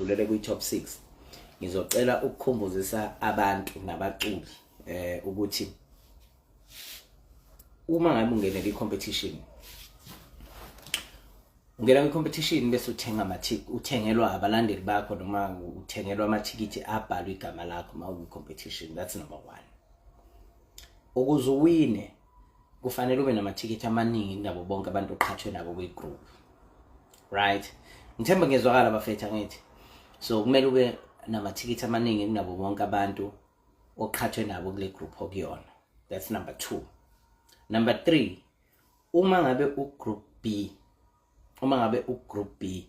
sidlulele kwi top 6, ngizocela ukukhumbuzisa abantu nabaculi ukuthi uma ngabe ungenela i-competition, ungena kwi-competition bese uthenga amathikithi, uthengelwa abalandeli bakho noma uthengelwa amathikithi abhalwe igama lakho uma ukwi-competition. That's number one. Ukuze uwine, kufanele ube namathikithi amaningi kunabo bonke abantu oqhathwe nabo kwi-group, right? Ngithemba ngiyezwakala, bafethu, angithi? So kumele ube namathikithi amaningi kunabo bonke abantu oqhathwe nabo kule group okuyona. That's number two. Number three, uma ngabe u-group B, uma ngabe u-group B,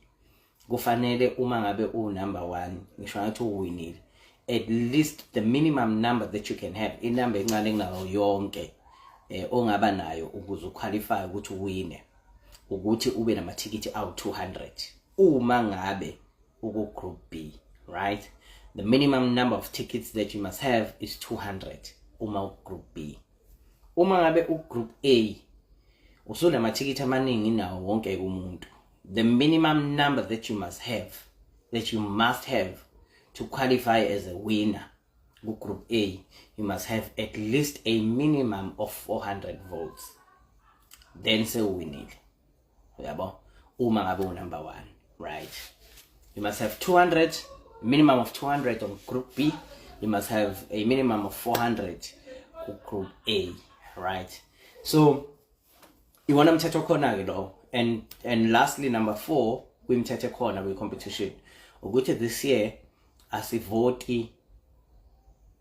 kufanele uma ngabe u-number one, ngisho ngathi uwinile, at least the minimum number that you can have, inamba encane kunayo yonke ongaba nayo ukuze uqualify ukuthi uwine, ukuthi ube namathikithi awu-200 uma ngabe uku-group B, right? The minimum number of tickets that you must have is 200 uma u-group B. Uma ngabe u-group A, usunamathikithi amaningi nawo wonke umuntu. The minimum number that you must have, that you must have to qualify as a winner ku-group A, you must have at least a minimum of 400 votes, then sewuwinile, uyabo, uma ngabe unumber 1, right? You must have 200, minimum of 200 on group B. You must have a minimum of 400 ku group A, right? So iwona mthetho khona ke lo. And lastly, number 4 kwimithetho ekhona kwi competition ukuthi this year asivoti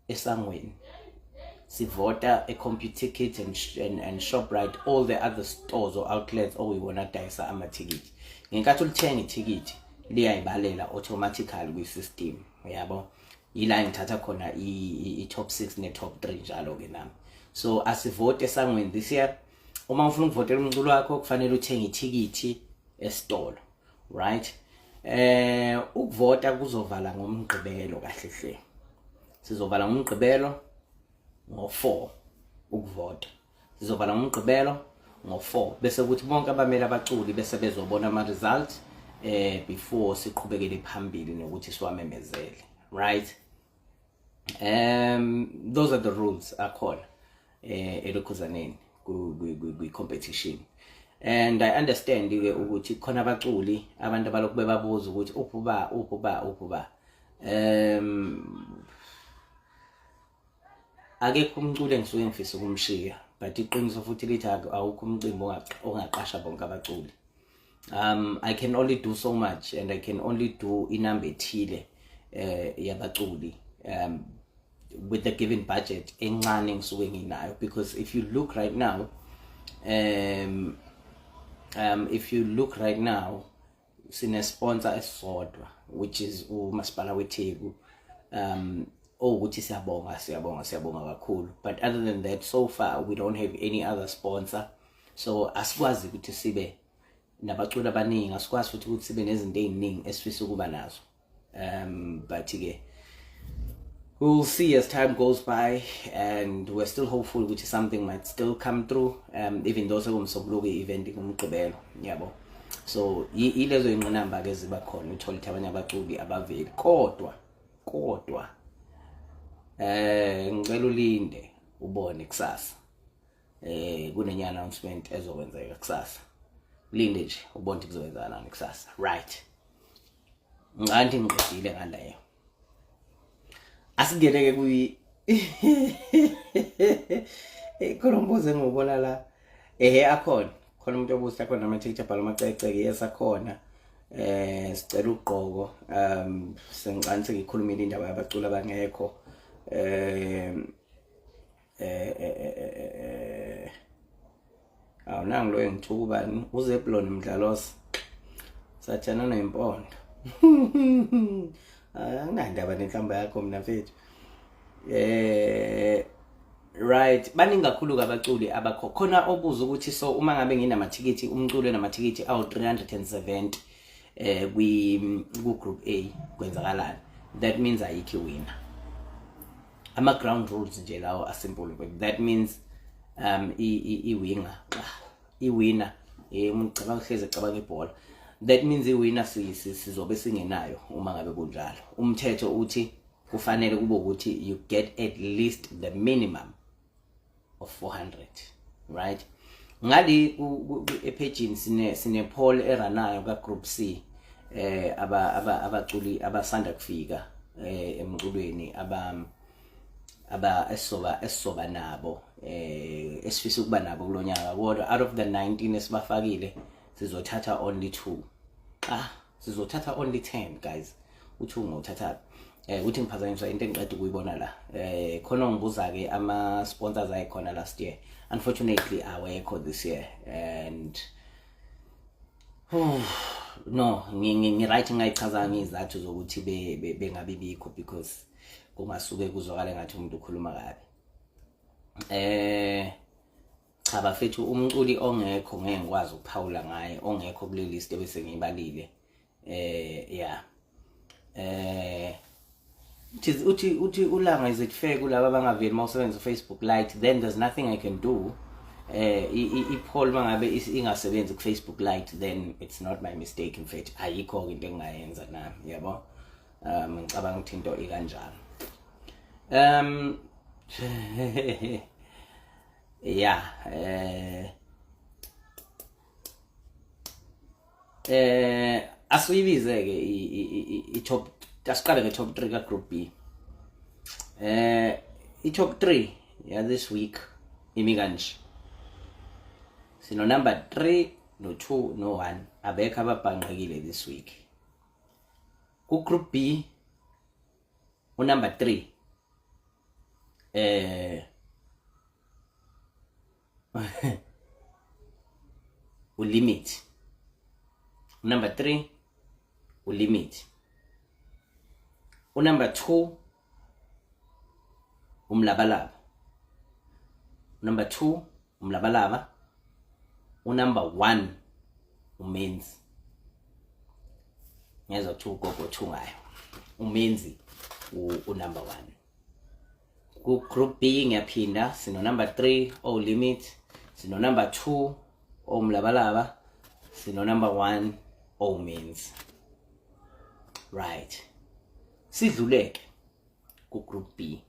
esangweni, sivota e-Computicket and Shoprite, all the other stores or outlets okuyiwona adayisa amathikithi. Ngenkathi ulithenga ithikithi, liyayibalela automatically kwi-system, uyabo? Yila ngithatha khona i-top 6 ne-top 3 njalo-ke nami. So asivote esangweni this year. Uma ufuna ukuvotela umculo wakho, kufanele uthenge ithikithi esitolo, right? Ukuvota kuzovala ngomgqibelo. Kahle hle, sizovala ngomgqibelo ngo4. Ukuvota sizovala ngomgqibelo ngo4, bese kuthi bonke abameli abaculi bese bezobona ama results before siqhubekele phambili nokuthi siwamemezele, right? Those are the rules akhona elokhuzaneni kwi competition. And I understand ke ukuthi khona abaculi, abantu abalokhu bebabuza ukuthi uphi ba, uphi ba, uphi ba. Akekho umculo engisuke ngifisa ukumshiya, but iqiniso futhi lithi awukho umcimbi ongaqasha bonke abaculi. I can only do so much and I can only do inamba ethile yabaculi with the given budget encane engisuke nginayo, because if you look right now, if you look right now, sine sponsor esisodwa, which is umasipala weTheku, owukuthi siyabonga, siyabonga, siyabonga kakhulu. But other than that, so far we don't have any other sponsor, so asikwazi ukuthi sibe nabaculi abaningi, asikwazi futhi ukuthi sibe nezinto eziningi esifisa ukuba nazo. But ke we'll see as time goes by, and we're still hopeful ukuthi something might still come through, even though sekumsombuluko, i-event ngumgqibelo, yabo. So ilezo ingqinamba ke ziba khona, uthola ukuthi abanye abaculi abaveli, kodwa ngicela ulinde ubone kusasa. Kunenye announcement ezokwenzeka kusasa. Linde nje ubone ukuthi kuzowenzakalani kusasa, right? Ngicanti ngiqedile ngaleyo. Asingene ke kuyi khona umbuzo engiwubona la. Ehe, akhona, khona umuntu obuza, khona amathikithi abhala amacece. Yes, akhona. Sicela ugqoko. Sengicane sengikhulumile indaba yabaculi abangekho. Awu, nangu lo engithuka ubani, uZeblon Mdlalosa, sathana nempondo. Anginandaba nenhlamba yakho mina, mfethu. Right, baningi kakhulu abaculi abakho khona. Obuza ukuthi so uma ngabe nginamathikithi, umculo enamathikithi awu 370 kwi ku group A, kwenzakalani? That means ayikho winner. Ama ground rules nje lawo asimple, but that means i winner, i winner, umuntu cabanga, hleze cabanga ibhola. That means iwinner sizobe singenayo uma ngabe kunjalo. Umthetho uthi kufanele kube ukuthi you get at least the minimum of 400, right? Ngali ephejini sine poll eranayo ka group C, aba abaculi abasanda kufika emculweni, aba esizoba nabo, esifisa ukuba nabo kulonyaka. Kodwa out of the 19 esibafakile, sizothatha only 2, sizothatha only 10, guys. Uthi ungothatha uthi ngiphazanyiswa into engiqeda ukuyibona la. Khona ngibuza ke ama sponsors ayikhona last year, unfortunately awekho this year. And oh, no, ngi right, ngayichaza ngizathu zokuthi bengabi bikho, because kungasuke kuzwakale ngathi umuntu ukhuluma kabi. Cha bafethu, umculi ongekho ngeke ngikwazi ukuphawula ngaye, ongekho kule list ebese ngiyibalile. Yeah, uthi ulanga, is it fair kulaba abangaveli mawusebenzisa Facebook Lite? Then there's nothing I can do. I-poll mangabe ingasebenzi ku Facebook Lite, then it's not my mistake. In fact, ayikho into engingayenza nami, yabo. Ngicabanga ukuthi into ikanjalo. Yeah, asiyibize ke i top, asiqale nge top 3 ka group B. I top 3 ya this week imi kanje: sino number 3 no 2 no 1, abekho ababhanqekile this week. Ku group B, u number 3 uLimit, number 3 uLimit, unumber 2 uMlabalaba, number 2 uMlabalaba, unumber 1 uMenzi. Ngezwa kuthiwa ugogo othungayo uMenzi unumber 1. Ku group B, ngiyaphinda, sino number 3 o Limit, sino number 2 oMlabalaba, sino number 1 oMenzi. Right, sidluleke ku group B,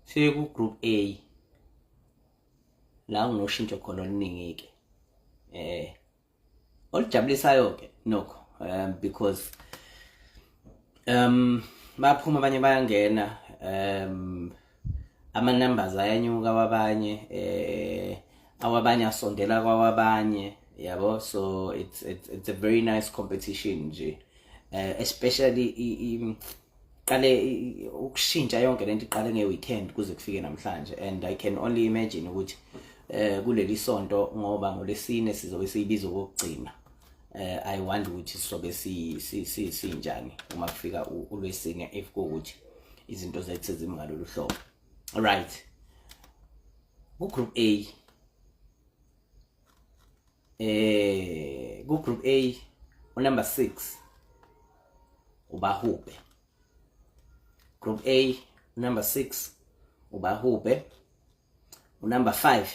siye ku group A la kunoshintsho khona oluningi ke, olujabulisayo ke nokho, because baphuma abanye bayangena, ama numbers ayanyuka wabanye, awabanye asondela kwawabanye, yabo. So it's a very nice competition nje, especially qale ukushintsha yonke lento iqale ngeweekend kuze kufike namhlanje, and I can only imagine ukuthi kuleli sonto, ngoba ngolesine sizobe siyibiza okugcina, I wonder ukuthi sizobe si si sinjani uma kufika ulwesine, if kuwukuthi izinto zethu sezimi ngalolu hlobo. Alright, ku group A, ku group A unumber 6 uBahube. Group A, number 6 uBahube, unumber 5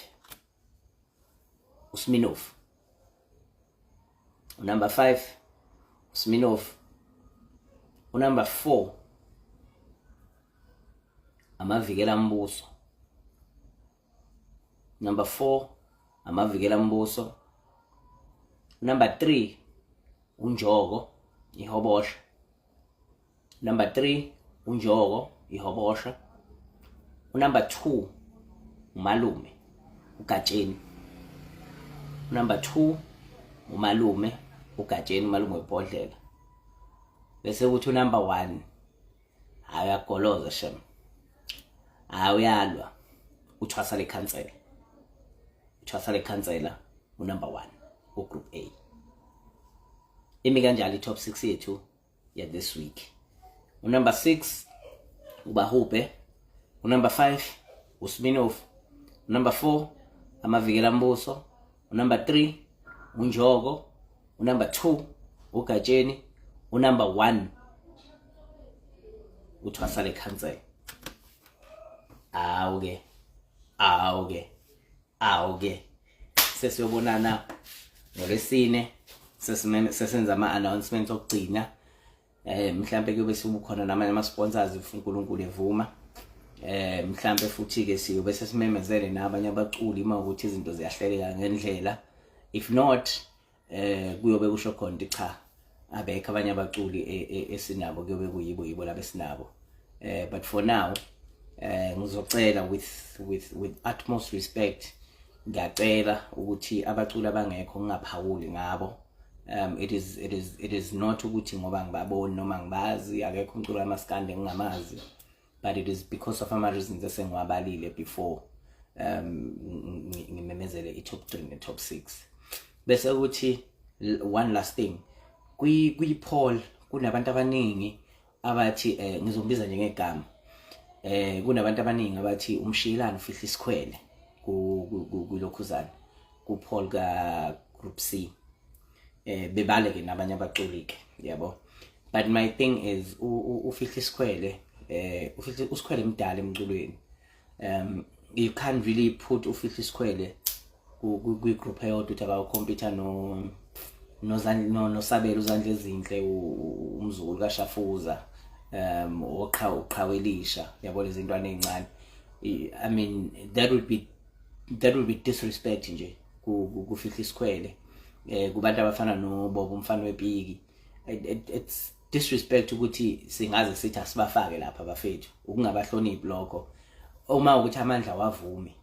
uSminoff, unumber 5 uSminoff, unumber 4 Amavikela Mbuso, number 4 Amavikela Mbuso, number 3 uNjoko Ihobosha, number 3 uNjoko Ihobosha, unumber 2 uMalume uGatsheni, number 2 uMalume uGatsheni, uMalume webhodlela. Bese kuthi unumber 1, hayi, uyagoloza shem, hayi, uyalwa, uthwasa lekhansela, uthwasa lekhansela unumber 1 ugroup A. Imi kanjalo i-top 6 yethu ya this week: unumber 6 uBahube, unumber 5 uSminoff, unumber 4 Amavikela Mbuso, unumber 3 uNjoko, unumber 2 uGatsheni, unumber 1 uthwasa lekhansela. Awuke, awuke, awuke, sesiyobonana. Ngolesine sesenza ama announcements okugcina. Mhlambe kuyobe sekukhona namanye ama sponsors if uNkulunkulu evuma. Mhlambe futhi ke siyobe sesimemezele nabanye abaculi uma ukuthi izinto ziyahleleka ngendlela. If not, kuyobe kusho khona ukuthi cha, abekho abanye abaculi esinabo, kuyobe kuyibo yibo laba esinabo. But for now, ngizocela with utmost respect, ngiyacela ukuthi abaculi abangekho ngingaphawuli ngabo. It is not ukuthi ngoba ngibaboni noma ngibazi, akekho umculo kamaskandi engingamazi, but it is because of ama reasons esengiwabalile before ngimemezele i-top 3 ne-top 6. Bese ukuthi one last thing, kwi poll kunabantu abaningi abathi, ngizombiza nje ngegama, kunabantu abaningi abathi umshiyelana ufihla isikhwele kulokhuzana ku poll ka group C, bebaleke nabanye abaculi ke, yabo. But my thing is, ufihla isikhwele, ufihla usikhwele mdala emculweni. You can't really put ufihla isikhwele kwi group eyodwa ukuthi abawu-compete no nosabelo uzandla ezinhle, umzukulu kaShafuza, oqha uqhawelisha, yabo, lezi ntwana ezincane. I mean, that would be disrespect nje kufihla isikhwele, kubantu abafana noBobo umfana wepiki. It's disrespect ukuthi singaze sithi asibafake lapha bafethu, ukungabahloniphi lokho. Uma ukuthi amandla wavumi,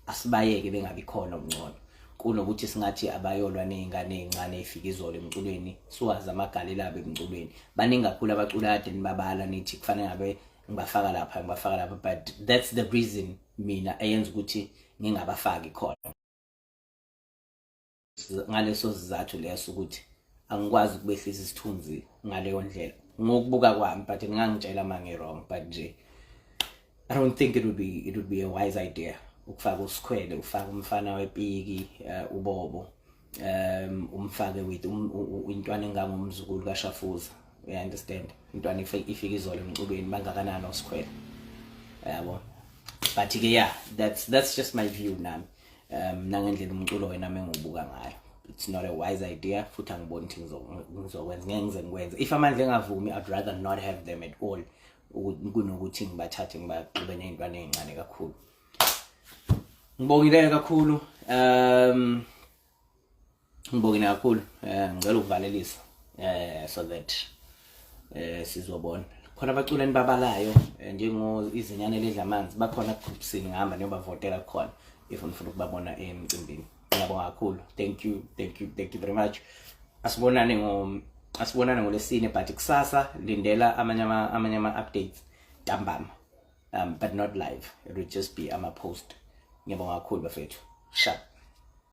asibayeke bengabi khona ongcono kunokuthi singathi abayolwa nezingane ezincane efika izolo emculweni, siwazi amagalelo abo emculweni. Baningi kakhulu abaculi kade nibabala nithi kufanele ngabe ngibafaka lapha, ngibafaka lapha, but that's the reason mina eyenza ukuthi ngingabafaki khona, ngaleso sizathu leso ukuthi angikwazi ukubehlisa isithunzi ngaleyo ndlela ngokubuka kwami. But ngingangitshela uma ngi-wrong, but nje I don't think it would be a wise idea ukufaka usikhwele, ufaka umfana wepiki, uBobo, umfake with intwana engangomzukulu kaShafuza. You understand? Intwana ifika izolo emculweni, bangakanani osikhwele, yabo? But ke yeah, that's just my view nami, nangendlela umculo wena mengibuka ngayo. It's not a wise idea, futhi angiboni ukuthi ngizokwenza, ngeke ngize ngikwenze. If amandla engavumi, I'd rather not have them at all kunokuthi ngibathathe ngibaxube ney'ntwana ey'ncane kakhulu. Ngibongile kakhulu, ngibongile kakhulu. Ngicela ukuvalelisa so that sizobona khona abaculi enibabalayo, njengo izinyane ledla amanzi, bakhona group C, ngihamba niyobavotela khona if nifuna ukubabona emcimbini. Ngiyabonga kakhulu. Thank you, thank you, thank you very much. Asibonane ngolesine, but kusasa lindela amanye ama updates ntambama, but not live, it will just be ama post. Ngiyabonga kakhulu bafethu. Sharp.